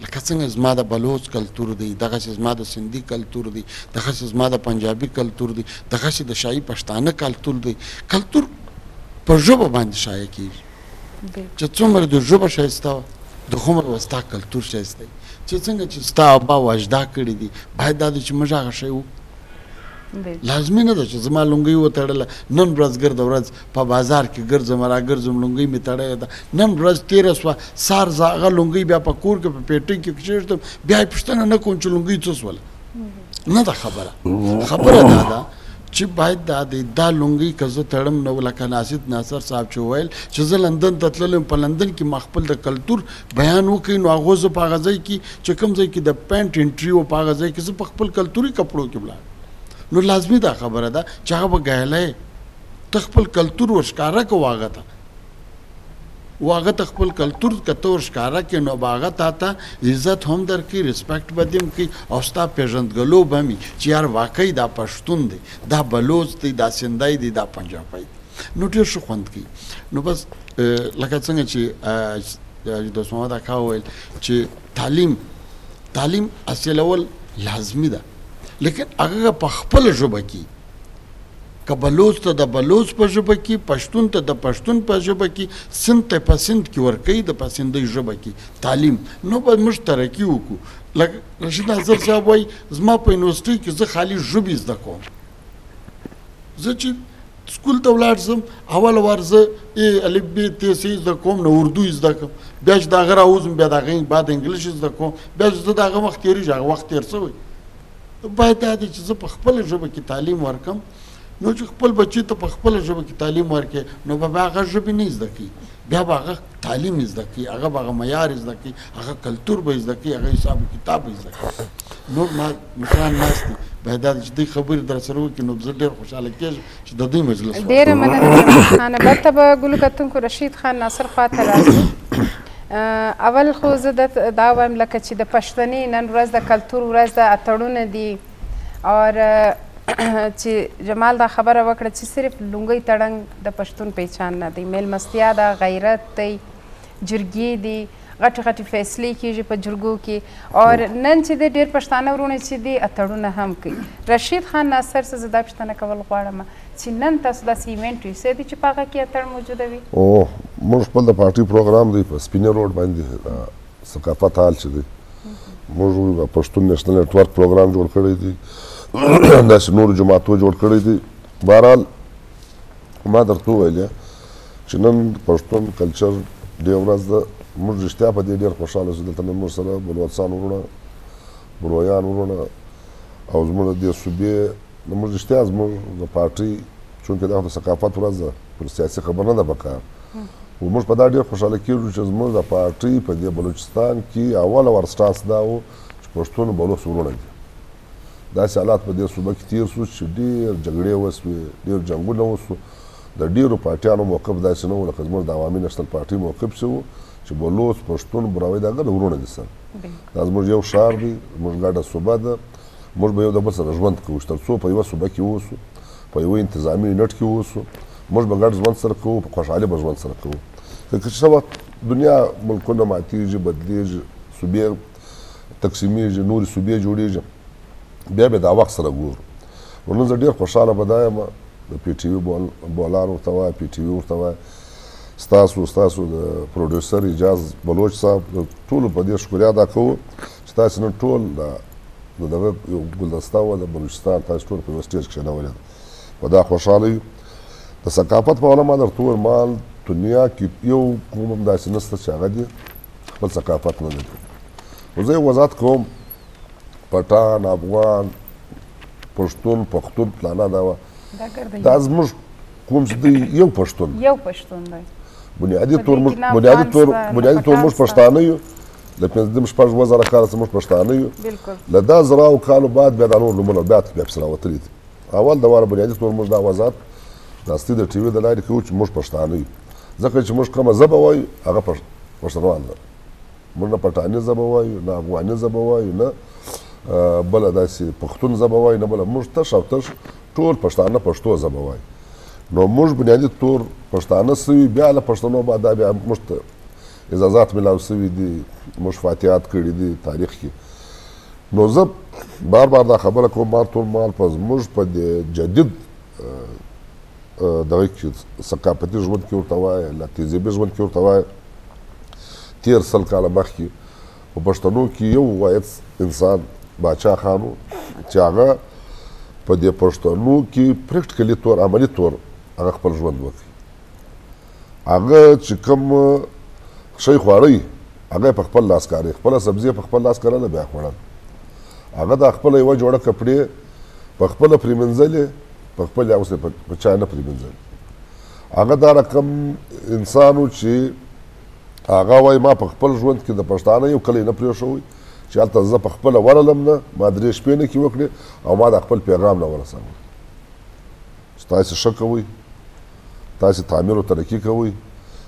لکه څنګه زما د بلوڅ کلتور دی دغسې زما د سندي کلتور دی دغسې زما د پنجابي کلتور دی دغسې د شاهي پښتانه کلتور دی. کلتور په ژبه باندې شایع کېږي چې څومره د ژبه ښایسته وه دغومره به ستا کلتور ښایسته وي. چې څنګه چې ستا ابا و اجدا کړي دي باید دا دی چې موږ هغه شی وکړو. لازمي نه ده چې زما لونګۍ وتړله نن ورځ ګرده ورځ په بازار کې ګرځم راګرځم لونګۍ مې تړلې ده نن ورځ تېره سوه سهار زه هغه لونګۍ بیا په کور کې په پېټۍ کې کښېږدم بیا یې پوښتنه نه کوم چې لونګۍ څه سوله. نه ده خبره، خبره دا ده چې باید دا دی دا لونګۍ که زه تړم نو لکه ناصر ناصر صاحب چې وویل چې زه لندن ته تللی وم په لندن کې ما خپل د کلتور بیان وکړ نو هغو زه په هغه ځای کې چې کوم ځای کې د پېنټ انټري و په هغه ځای کې زه په خپل کلتوري کپړو کې ولاړم. نو لازمي دا خبره ده چې هغه به ګایلی ته خپل کلتور ورښکاره که هغه ته و هغه ته خپل کلتور که ته ورښکاره کړې نو به هغه تا ته عزت هم درکړي respect به دې هم کوي او ستا پېژندګلو به هم وي چې یار واقعي دا پښتون دی دا بلوڅ دی دا سندی دی دا پنجابی دی. نو ډېر ښه خوند کوي. نو بس لکه څنګه چې حاجي دوست محمد اکا وویل چې تعلیم حاصلول لازمي ده لیکن هغه په خپله ژبه کې که بلوڅ ته د بلوڅ په ژبه کې پښتون ته د پښتون په ژبه کې سند ته په سند کې ورکوي د په سندۍ ژبه کې تعلیم نو به موږ ترقي وکړو. لکه رشید ناصر صاحب وایي زما په یونیورسټۍ کې زه خالي ژبې زده کوم، زه چې سکول ته ولاړ سم اول وار زه ای الف بی ت س زده کوم نو اردو زده کوم بیا چې د هغه راوځم بیا د هغې بعد انګلیش زده کوم بیا چې زه د هغه وخت تېرېږي هغه وخت تېر سوی. باید دا دی چې زه په خپله ژبه کې تعلیم ورکړم نو چې خپل بچي ته په خپله ژبه کې تعلیم ورکړې نو به هغه ژبې نه زده کوي بیا به هغه تعلیم زده کوي هغه به هغه معیار زده کوي هغه کلتور به زده کوي هغه حساب کتاب به زده کوي. نور ما مشران ناست دي باید دا چې دوی خبرې در سره وکړي نو زه ډېر خوشحاله کېږم چې د دوی مجلس. ډېره مننه جمال خانه. بېرته به ګلو کتونکو رشید خان ناصر خوا ته راځو. اول خو زه دا وایم لکه چې د پښتنې نن ورځ د کلتور ورځ ده اتړونه دي اور چې جمال دا خبره وکړه چې صرف لونګۍ تړنګ د پښتون پهچان نه دی، میلمستیا ده، غیرت دی، جرګې دي غټې غټې فیصلې کېږي په جرګو کې. او نن چې دی ډېر پښتانه وروڼه چې دي اتړونه هم کوي. رشید خان ناصر څه زه دا پوښتنه کول غواړم چې نن تاسو داسې ایونټ یوسئ دی چې په هغه کې اتړ موجوده وي؟ موږ خپل د پارټي پروګرام دی په سپینې روډ باندې ثقافت هال چې دی، موږ پښتون نېشنل نټورک پروګرام جوړ کړی دی، داسې نورو جماعتو جوړ کړی دی. بهرحال ما درته وویل چې نن پښتون کلچر ډې ورځ ده، موږ رښتیا په دې ډېر خوشحاله شو. دلته نن موږ سره بلوڅان وروڼه، برویان وروڼه او زموږ د دې صوبې، موږ رښتیا زموږ د پارټۍ چونکې دا خو د ثقافت ورځ ده، پر سیاسي خبر نه ده په کار، و موږ په دا ډېر خوشحاله کېږو چې زموږ د پارټۍ په دې بلوچستان کې اوله ورسټانس دا و چې پښتون بلوڅ وروڼه دي. داسې حالات په دې صوبه کې تېر شو چې ډېر جګړې وسوې، ډېر جنګونه وسو، د ډېرو پارټیانو موقف داسې نه و لکه زموږ د عوامي نېشنل پارټۍ موقف چې و چې بلوڅ، پښتون، براوی دا ګډ وروڼه دي سره. دا زموږ یو ښار دی، زموږ ګډه صوبه ده، موږ به یو د بل سره ژوند کوو چې تر څو په یوه صوبه کې اوسو، په یوه انتظامي یونټ کې اوسو، موږ به ګډ ژوند سره کوو، په خوشحالي به ژوند سره کوو. که څه وخت دنیا ملکونه ماتېږي، بدلېږي، صوبې تقسیمېږي، نورې صوبې جوړېږي، بیا به دا وخت سره ګورو. نو نن زه ډېر خوشحاله به دا یم، د پي ټي وي بولان ورته وایه، پي ټي وي ورته وایه، ستاسو د پروډیوسر اعجاز بلوچ صاحب د ټولو په دې شکریا ادا کوو چې تاسې نن ټول د دغه یو ګلدسته وه د بلوچستان، تاسې ټول په یوه سټیج کښېنولې ده، په دا خوشحاله یو. د ثقافت په اړه ما درته وویل، ما دنیا کې یو قوم هم داسې نشته چې هغه دې خپل ثقافت نه لري. خو زه یو وضاحت کوم، پټان، افغان، پښتون، پښتون پلانا دا وه، دا زموږ قوم چې دی یو پښتون، یو پښتون دی. بنیادي طور موږ پښتانه یو، له 5-6 زره کاله څخه موږ پښتانه یو. له دا زراو کالو بعد بیا دا نور نومونه بیا پسې راوتلي دي. اول د واره بنیادي طور موږ دا وضاحت د اصلي د ټي وي د لارې کوو چې موږ پښتانه یو، ځکه چې موږ کومه ژبه وایو هغه پښتنوال ده. موږ نه پټاني ژبه وایو، نه افغاني ژبه وایو، نه بله داسې پښتون ژبه وایو، نه بله. موږ تش او تش ټول پښتانه پښتو ژبه وایو. نو موږ بنیادي طور پښتانه سوي، بیا له پښتنو بعد دا بیا موږ ته اعزازات میلاو سوي دي، موږ فاتحات کړي دي تاریخ کې. نو زه بار بار دا خبره کوم، مال تور مال په زموږ په دې جدید دغه کې ثقافتي ژوند کې ورته وایه، له تهذیبي ژوند کې ورته وایه، تېر 100 کاله مخکې په پښتنو کې یو واحد انسان باچا خان و چې هغه په دې پښتنو کې پریکټیکلي طور، عملي طور هغه خپل ژوند وکړي. هغه چې کوم شی خواړی هغه په خپل لاس کاري، خپله سبزي په خپل لاس کرله بیا خوړل. هغه دا خپله یوه جوړه کپړې په خپله پرېمنځلې، په خپل اغوستې، په چا نه پرېمنځلې. هغه دا رقم انسان و چې هغه وایي ما په خپل ژوند کې د پښتانه یو کلی نه پرېښوی چې هلته زه په خپله ورغلم نه، ما 3 شپې نه کې وکړې او ما د خپل پیغام نه ورساوه چې تاسې ښه کوئ، تاسې تعمیر او ترقي کوئ،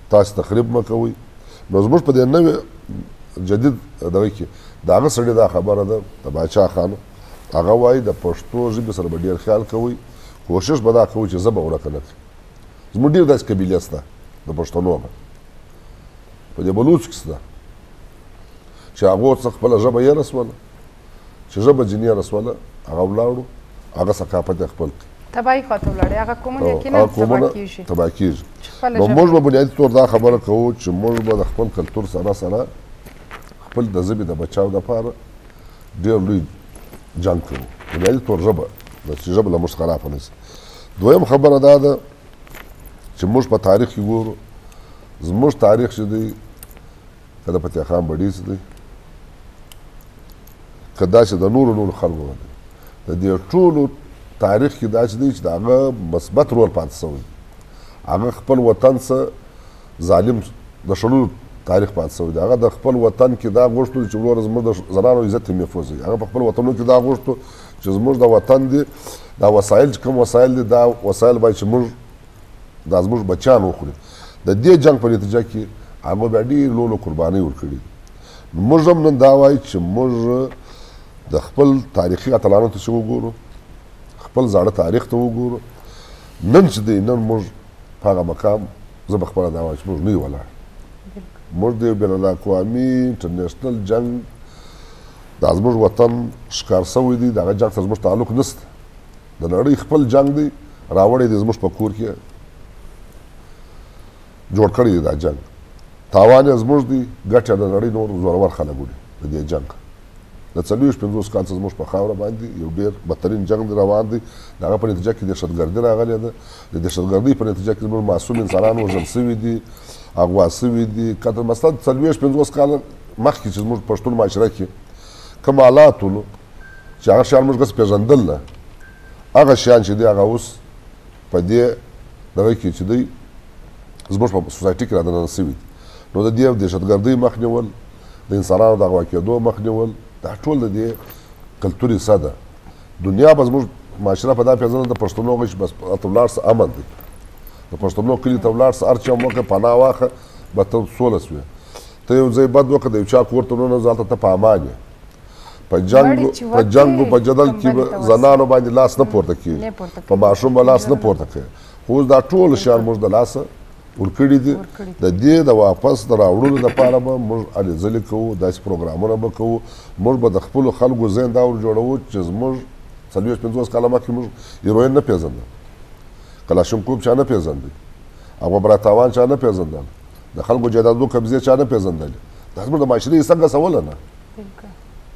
تاسې تخریب مه کوئ. نو زموږ په دې نوې جدید دغه کې د هغه سړي دا خبره ده، د باچا خان، هغه وایي د پښتو ژبې سره به ډېر خیال کوئ، کوشش به دا کوئ چې ژبه ورکه نه کړئ. زموږ ډېر داسې قبیلې شته د پښتنو به په دې بلوڅو کې شته چې هغو څه خپله ژبه یې رسوله، چې ژبه ځینې یې رسوله، هغه ولاړو، هغه ثقافت یې خپل کړ، تباهي خواته ولاړې، هغه قومونه یقینا تباه کېږي. نو موږ به بنیادي طور دا خبره کوو چې موږ به د خپل کلتور سره سره خپل د ژبې د بچاو دپاره ډېر لوی جنګ کوو. بنیادي طور ژبه چې ژبه له موږ خرابه نه شي. دویم خبره دا ده چې موږ په تاریخ کې ګورو، زموږ تاریخ چې دی که د فتح خان بډیس دی، که داسې د نورو نورو خلکو دی، د دې ټولو تاریخ کې داسې دی چې د هغه مثبت رول پاتې شوی دی. هغه خپل وطن څه ظالم د شلو تاریخ پاتې شوی دی. هغه د خپل وطن کې دا غوښتو چې وروره زموږ د زنانو عزت یې محفوظ وي. هغه په خپل وطنو کې دا غوښتو چې زموږ د وطن دی دا وسایل چې کوم وسایل دي، دا وسایل باید چې موږ دا زموږ بچیان وخوري. د دې جنګ په نتیجه کې هغه بیا ډېر لوی لوی قربانۍ ورکړي دي. موږ هم نن دا وایو چې موږ د خپل تاریخي اتلانو ته چې وګورو، خپل زاړه تاریخ ته وګورو، نن چې دی نن موږ په هغه مقام، زه به خپله دا وایم چې موږ نه یو ولاړ. موږ د یو بین الاقوامي انټرنیشنل جنګ دا زموږ وطن ښکار سوی دی، د هغه جنګ سره زموږ تعلق نشته. د نړۍ خپل جنګ دی راوړی دی، زموږ په کور کې جوړ کړی دی دا جنګ. تاوان یې زموږ دی، ګټه د نړۍ نور زورور خلک وړي د دې جنګ. د 40 50 کال څخه زموږ په خاوره باندې یو ډېر بدترین جنګ دی روان دی. د هغه په نتیجه کې دهشتګردي راغلې ده. د دهشتګردۍ په نتیجه کې زموږ معصوم انسانان وژل سوي دي، اغوا سوي دي، قتل. مثلا 40 50 کاله مخکې چې زموږ پښتون معاشره کې کوم حالات وو چې هغه شیان موږ پېژندل نه، هغه شیان چې دی هغه اوس په دې دغه کې چې دی زموږ په سوسایټي کې رادننه سوي دي. نو د دې دهشتګردۍ مخ نیول، د انسانانو د اغوا کېدو مخ نیول، دا ټول د دې کلتور حصه ده. دنیا به زموږ معاشره په دا پېژنه د پښتنو غږ بس هلته ولاړ سه امن دی، د پښتنو کلي ته ولاړ سه هر چا وکړه پناه واخه به ته سوله سوې، ته یو ځای بد وکړه د یو چا کور ته ننوځه هلته ته په امان یې. په جنګ په جدل کې زنانو باندې لاس نه پورته کېږي، په ماشوم به لاس نه پورته کوي. خو اوس دا ټول شیان موږ د لاسه ورکړي دي. د دې د واپس د راوړلو دپاره به موږ هلې ځلې کوو، داسې پروګرامونه به کوو. موږ به د خپلو خلکو ذهن دا ور جوړوو چې زموږ 40 50 کاله مخکې موږ هیروین نه پېژندل، کلاشینکوف چا نه پېژندل، هغه براتاوان چا نه پېژندل، د خلکو جایدادو قبضې چا نه پېژندلې. دا زموږ د معاشرې حصه ګسوله نه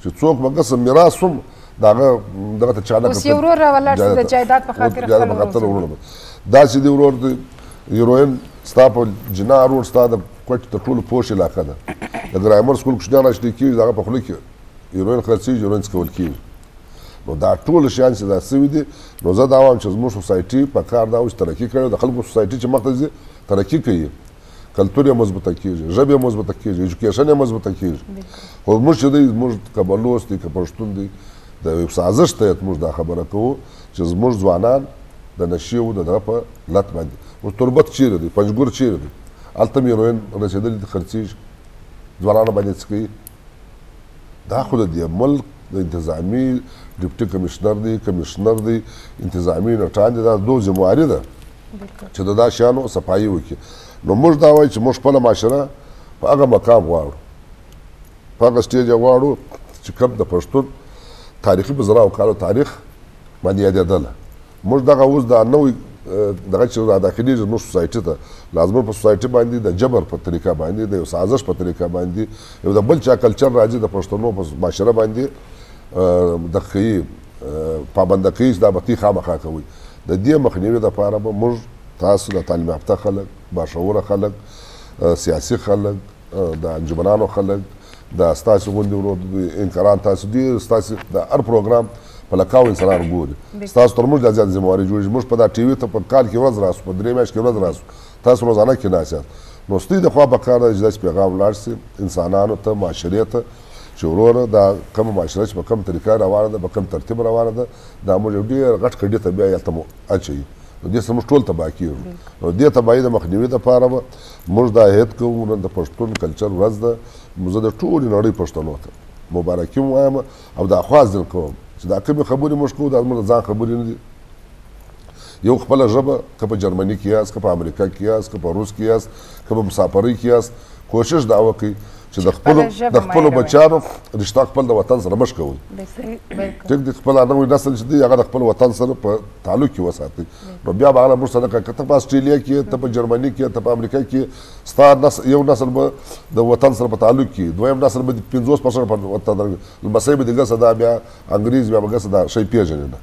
چې څوک به ګسه میراث هم د هغه دغه ته چا نه اوس یو ورور راولاړ سي د جایداد په خاطر خپل ورور داسې دی ورور دی. هیروین ستا په جناح روډ ستا د کوټې تر ټولو پوش علاقه ده، د ګرامر سکول کوچنیان راشنه کېږي، د هغه په خوله کې هیروین خرڅېږي، هیروین څکول کېږي. نو دا ټول شیان چې دا سوي دي، نو زه دا وایم چې زموږ سوسایټي په کار دا و چې ترقي کړې، د خلکو سوسایټي چې مخته ځي ترقي کوي، کلتور یې مضبوطه کېږي، ژبه یې مضبوطه کېږي، ایجوکیشن یې مضبوطه کېږي. خو موږ چې دی زموږ که بلوڅ دی که پښتون دی، د یو سازش ته موږ دا خبره کوو چې زموږ ځوانان د نشې او د دغه په لت باندې. اوس تربت چیرې دی، پنجګور چیرې دی، هلته هم هیروین رسېدلي دي، خرڅېږي، ځوانانو باندې څه کوي. دا خو د دې ملک د انتظامي ډپټي کمشنر دی، کمشنر دی، انتظامي نټان دی، دا دوه ذمهواري ده چې د دا شیانو صفایي وکړي. نو موږ دا وایو چې موږ خپله معاشره په هغه مقام غواړو، په هغه سټیج غواړو چې کوم د پښتون تاریخي په زراو کالو تاریخ باندې یادېدله. موږ دغه اوس دا نوی دغه چې را داخلېږي زموږ سوسایټي ته، لازمه په سوسایټي باندې د جبر په طریقه باندې، د یو سازش په طریقه باندې، یو د بل چا کلچر راځي د پښتنو په معاشره باندې دغه کوي، پابنده کوي چې دا به تی خامخا کوي. د دې مخنیوي دپاره به موږ تاسو د تعلیم یافته خلک، باشعوره خلک، سیاسي خلک، د انجمنانو خلک، د ستاسو غوندې ورور انکران تاسو ډېر ستاسو د هر پروګرام په لکاو انسانان ګوري، ستاسو تر موږ لا زیات ذمهواري جوړېږي. موږ په دا ټي وي ته په کال کې ورځ راسو، په 3 میاشت کې ورځ راسو، تاسو روزانه کې ناست یاست. نو ستاسو د خوا په کار ده چې داسې پیغام لاړ سي انسانانو ته، معاشرې ته، چې وروره دا کومه معاشره چې په کوم طریقه روانه ده، په کوم ترتیب روانه ده، دا موږ یو ډېر غټ کډي ته بیا هلته مو اچوي. نو دې سره موږ ټول تباه کېږو. نو دې تباهي د مخنیوي دپاره به موږ دا هیت کوو. نن د پښتون کلچر ورځ ده، زه د ټولې نړۍ پښتنو ته مبارکي هم وایم او دا خواست در کوم چې دا کومې خبرې موږ کوو دا زموږ د ځان خبرې نه دي. یو خپله ژبه که په جرمني کې یاست، که په امریکا کې یاست، که په روس کې یاست، که په مسافرۍ کې یاست، کوشش دا وکړئ چې د خپلو بچیانو رشته خپل د وطن سره مه کوئ. ټیک دی، خپل نوی نسل چې دی هغه د خپل وطن سره په تعلق کې وساتئ. نو بیا به هغه موږ سره که ته په اسټرالیا کې، ته په جرمني کې، ته په امریکا کې، ستا یو نسل به د وطن سره په تعلق کې، دویم نسل به 50% په وطن، لمسی به دې ګسه دا بیا انګریز بیا به ګسه دا شی پېژني نه.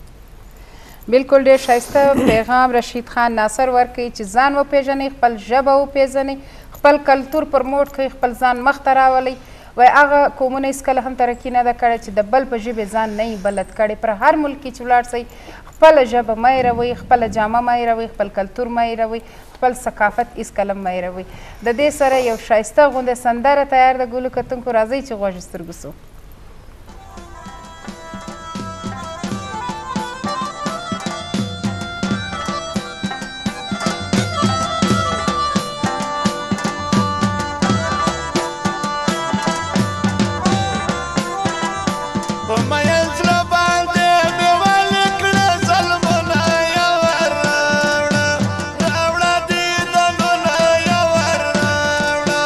بالکل ډېر ښایسته پیغام رشید خان ناصر ورکوي چې ځان وپېژنئ، خپل ژبه وپېژنئ، خپل کلتور پرموټ کړئ، خپل ځان مخته راولئ. وایي هغه قومونه هېڅکله هم ترقي نه ده کړې چې د بل په ژبې ځان نه یي بلد کړی. پر هر ملک کې چې ولاړ سئ خپله ژبه مه هېروئ، خپله جامه مه هېروئ، خپل کلتور مه هېروئ، خپل ثقافت هېڅکله مه هېروئ. د دې سره یو ښایسته غوندې سندره تیار ده. ګلو کتونکو راځئ چې غوږ سترګو سو. راوړه دې دنونه یو ور راوړه.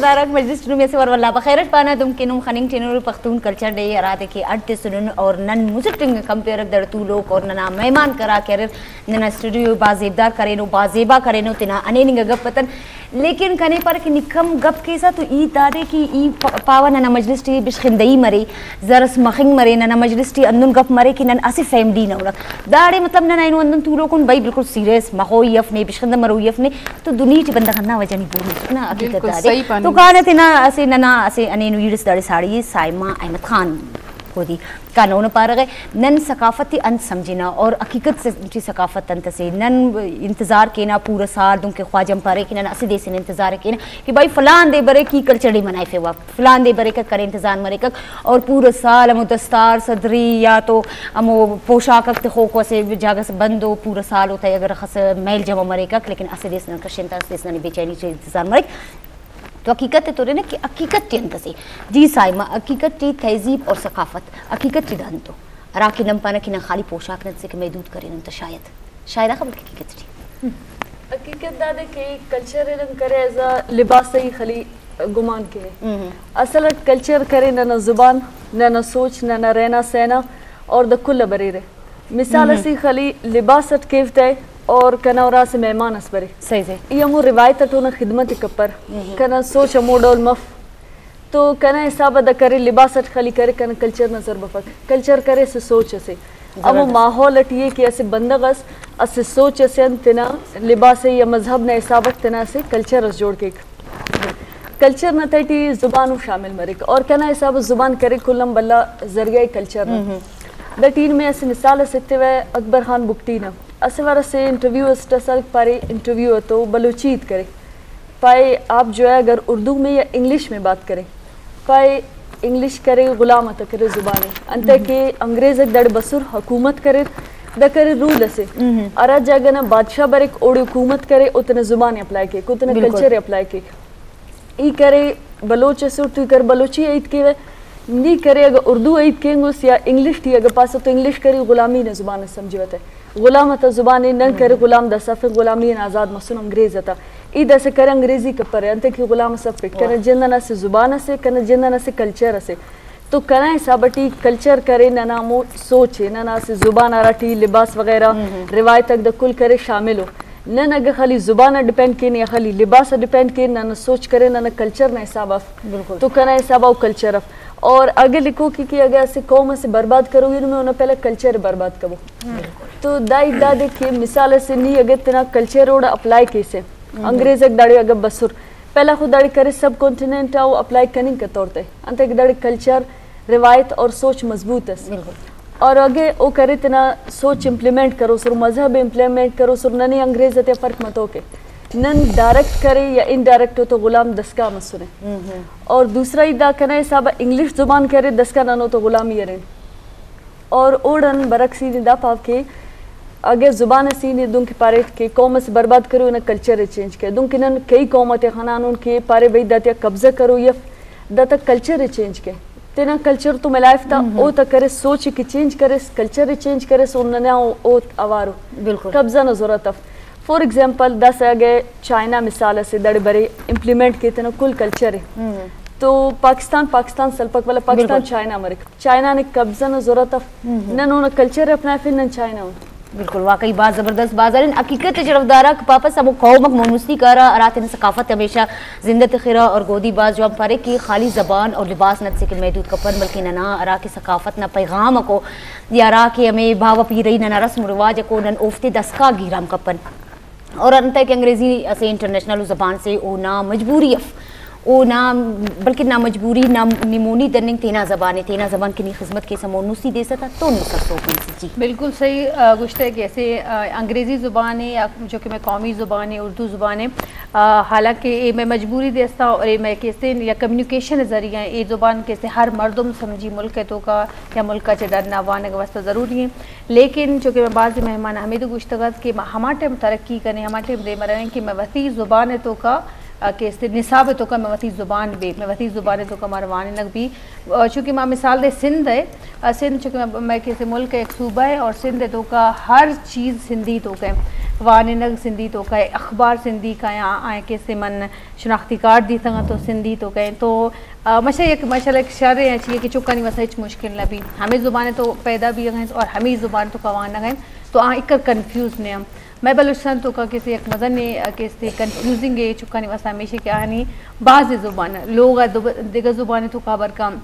शरफदार मजलिस में से वर वल्ला बखैरत पाना तुम के नुम खनिंग टेनोर पख्तून कल्चर डे अरादे के अड्डे सुनन और नन मुझे कंपेयर दर तू लोग और नना मेहमान करा कर नना स्टूडियो बाजेबदार करेनो बाजेबा करेनो तिना अनेनिंग गप पतन लेकिन कने पर कि निकम गप केसा तो ई दादे की ई पावा नना मजलिस टी बिशखिंदई मरे जरस मखिंग मरे नना मजलिस टी अंदुन गप मरे कि नन असी फैमिली न उड़क दाड़े मतलब नना इनो अंदुन तू लोग भाई बिल्कुल सीरियस मखोई यफने बिशखिंद मरो यफने तो दुनिया टी बंदा करना वजह नहीं बोलू ना हकीकत दादे तो काने तिना असे नना असे अनेनु यूरिस दाड़े साड़ी साइमा अहमद खान गोदी कानून पार गए नन सकाफती अंत समझना और हकीकत से ची सकाफत अंत से नन इंतज़ार के ना पूरा साल दुम के ख्वाजम पारे कि नन असी देश इंतज़ार के ना कि भाई फलान दे बरे की कल्चर डे मनाए फे वक्त फलान दे बरे का करे इंतज़ार मरे का और पूरा साल अमो दस्तार सदरी या तो अमो पोशाक खो को से जागा से बंद हो पूरा साल होता है अगर खस मैल जमा मरे का लेकिन असी देश नन कशिंता देश नन बेचैनी से इंतज़ार मरे तो हकीकत तो ना कि हकीकत अंत से जी साइमा हकीकत टी तहजीब और सकाफत हकीकत टी दान तो राखी नम पाना कि ना खाली पोशाक न से कि महदूद करें तो शायद शायद खबर हकीकत टी हकीकत दादे के कल्चर रंग करे एज अ लिबास ही खाली गुमान के असल कल्चर करे ना ना जुबान ना ना सोच ना ना रहना सहना और the कुल बरेरे मिसाल असी खाली लिबास केवत है और कना और से मेहमान असबरे सही सही ये मो रिवायत तो ना खिदमत कपर कना सोच मोडोल मफ तो कना हिसाब अदा करे लिबास खाली करे कना कल्चर नजर बफक कल्चर करे से सोच से अब वो माहौल अट ये कि ऐसे बंदगस असे सोच से तना लिबास या मजहब ने हिसाब तना से कल्चर अस जोड़ के कल्चर न तटी जुबान शामिल मरिक और कना हिसाब जुबान करे कुल्लम बल्ला जरिया कल्चर न the tin में ऐसे मिसाल सकते हुए अकबर खान बुगटी ना असवार से इंटरव्यू असल पारे इंटरव्यू तो बलूचीत करे पाए आप जो है अगर उर्दू में या इंग्लिश में बात करें पाए इंग्लिश करे गुलाम अत करे जुबान अंत के अंग्रेज दड़ बसुर हुकूमत करे the करे रूल असे अरा जगह ना बादशाह बरेक ओड़ी हुकूमत करे उतने जुबान अप्लाई के उतने कल्चर अप्लाई के ई करे बलोच असुर तू कर बलोची ईद के नी करे अगर उर्दू ईद केंगुस या इंग्लिश थी अगर पास तो इंग्लिश करे गुलामी ने जुबान समझी है गुलाम अता जुबान न करे गुलाम दसफ गुलामी आज़ाद मसुन अंग्रेज अता ई दस करे अंग्रेजी कपर अंत की गुलाम सब फिट करे जिंदना से जुबान से कने जिंदना से कल्चर से तो कना हिसाबटी कल्चर करे ना नामो सोचे ना ना से जुबान आराटी लिबास वगैरह रिवायत तक the कुल करे शामिल हो न अगर खाली जुबान डिपेंड के या खाली लिबास डिपेंड के ना ना सोच करे ना ना कल्चर ना हिसाब अफ तो कना हिसाब आओ कल्चर अफ और आगे लिखो कि अगर ऐसे कौम से बर्बाद करोगे तो मैं उन्हें पहले कल्चर बर्बाद करो तो दाई दादे के मिसाल से नहीं अगर तना कल्चर और अप्लाई कैसे अंग्रेज एक दाड़ी अगर बसुर पहला खुद दाड़ी करे सब कॉन्टिनेंट आओ अप्लाई करने के तौर ते अंत एक दाड़ी कल्चर रिवायत और सोच मजबूत है और आगे वो करे तना सोच इम्प्लीमेंट करो सुर मजहब इम्प्लीमेंट करो सुर ननी अंग्रेज ते फर्क मत हो के नन डायरेक्ट करे या इनडायरेक्ट हो तो गुलाम दस्का मत सुने और दूसरा ही दा करना हिसाब इंग्लिश जुबान करे दस्का ननो तो गुलामी अरे और ओडन बरक सी दा पाव के अगर जुबान सी ने दुन के पारे के कौम से बर्बाद करो ना कल्चर चेंज करे दुन के नन कई कौमत खानान उनके पारे भाई दातिया कब्जा करो या दाता कल्चर चेंज के तेना कल्चर तो मिलाइफ था ओ तक करे सोच के चेंज करे कल्चर चेंज करे सो नना ओ आवारो बिल्कुल कब्जा न जरूरत फॉर एग्जांपल दस आगे चाइना मिसाल से दड़े बड़े इम्प्लीमेंट किए थे कुल कल्चर है तो पाकिस्तान पाकिस्तान सलपक वाला पाकिस्तान चाइना मरे चाइना ने कब्जा न जरूरत न उन्होंने कल्चर अपना फिर न चाइना बिल्कुल वाकई बात ज़बरदस्त बाजार हकीकत शरफदारा पापा सब कौम मोनुस्ती करा रात सकाफत हमेशा जिंदा तखिरा और गोदी बाज जो हम पारे कि खाली ज़बान और लिबास न से कि महदूद कपन बल्कि नना अरा की सकाफत न पैगाम को या रा के हमें भाव पी रही नना रस्म रिवाज को नन ओफ्ते दस्का गीराम कपन और अंत कि अंग्रेज़ी ऐसे इंटरनेशनल ज़बान से ओ ना मजबूरी अफ ओ ना बल्कि ना मजबूरी ना निमोनी दनिंग तेना ज़बान है तेना ज़बान की खिदमत के समोनुसी दे सका तो नहीं सकतो जी बिल्कुल सही गुश्त है कि ऐसे अंग्रेज़ी ज़ुबान है या जो कि मैं कौमी ज़ुबान है उर्दू ज़ुबान है हालांकि ये मैं मजबूरी देता और ये मैं कैसे या कम्युनिकेशन ज़रिया ये ज़ुबान कैसे हर मर्दम समझी मुल्क तो का या मुल्क का डरना वाने का वास्ता ज़रूरी है लेकिन चूँकि मैं बाज़ मेहमान हमें तो गुश्तगत कि हमारे टाइम तरक्की करें हमारे टाइम दे मरें कि मैं वसी ज़ुबान तो का के निसाब तो का मैं वती ज़ुबान बे मैं वती ज़ुबान तो का मरवाने लग भी चूँकि माँ मिसाल दे सिंध है सिंध चूँकि मैं किसी मुल्क एक सूबा है और सिंध तो का हर चीज़ सिंधी तो का वाने सिंधी तो कहे अखबार सिंधी का आए कैसे मन शनाख्ती कार्ड दी था तो सिंधी तो कहे तो मशा एक माशाल्लाह एक शर है चाहिए कि चुका नहीं वैसा हिच मुश्किल न भी हमें ज़ुबान तो पैदा भी गए और हमें ज़ुबान तो कवान गए तो आ एक कन्फ्यूज़ ने हम मैं बलूचिस्तान तो का किसी एक मज़ा ने किसी कन्फ्यूजिंग है चुका नहीं वैसा हमेशा क्या नहीं बाज़ ज़ुबान लोग दिगर ज़ुबान तो खबर कम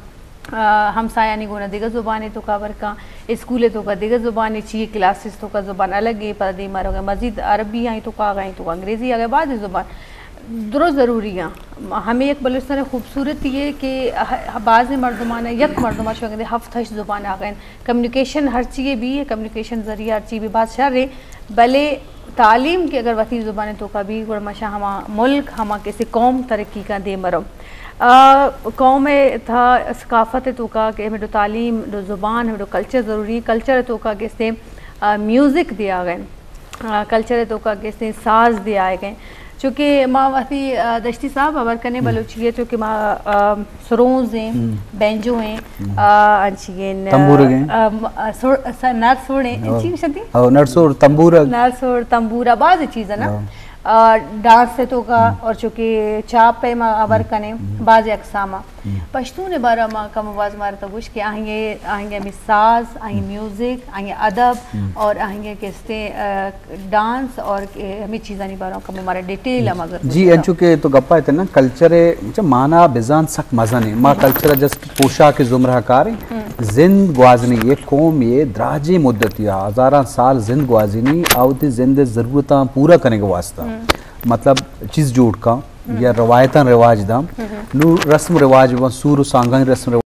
हमसाया नहीं गोना दिगर ज़ुबान तो खबर का स्कूल तो का दिगर ज़ुबान चाहिए क्लासेस तो का ज़ुबान अलग है पर दे मारो गए मजीद अरबी आई तो का गए तो अंग्रेज़ी आ गए बाज़ ज़ुबान दुरुस्त ज़रूरी है। हमें एक बलूचिस्तान खूबसूरती है कि बाज़ मर्दमान यक मर्दमा शो हफ्त हश ज़ुबान आ गए कम्युनिकेशन हर चीज़ भी है कम्युनिकेशन ज़रिया हर चीज़ भी बात शर है भले तालीम की अगर वती ज़ुबान तो का भी गुड़मशा हमा मुल्क हमा किसी कौम तरक्की का दे मरो कौम था सकाफत तो का कि हमें तालीम डो ज़ुबान हमें कल्चर ज़रूरी कल्चर तो का किसने म्यूज़िक दिया गए कल्चर तो का किसने साज दिया गए चूँकि माँ वती दश्ती साहब अवर कने बलूची है चूँकि माँ सरोज हैं बैंजो हैं नरसोड़ हैं नरसोड़ तंबूरा नरसोड़ तंबूरा बाज़ चीज़ है ना डांस से तो का और चूँकि चाप पे माँ अवर कने बाज़ अकसामा पश्तून बारा माँ कम आवाज़ मार तो कुछ कि आएंगे आएंगे हमें साज आएंगे म्यूज़िक आएंगे अदब और आएंगे किस्ते डांस और हमें चीज़ा नहीं बारा कम हमारा डिटेल हम अगर जी चूँकि तो गप्पा है ना कल्चर माना बिजान सक मज़ा नहीं माँ कल्चर जस्ट पोशाक जुमरा कार जिंद ग्वाजनी ये कौम ये द्राजी मुद्दत या हज़ारा साल जिंद ग्वाजनी आवती जिंद ज़रूरत पूरा करने के वास्ता मतलब चीज़ जोड़ का या रवायतन रिवाज दाम नू रस्म रिवाज सूर सांगा रस्म।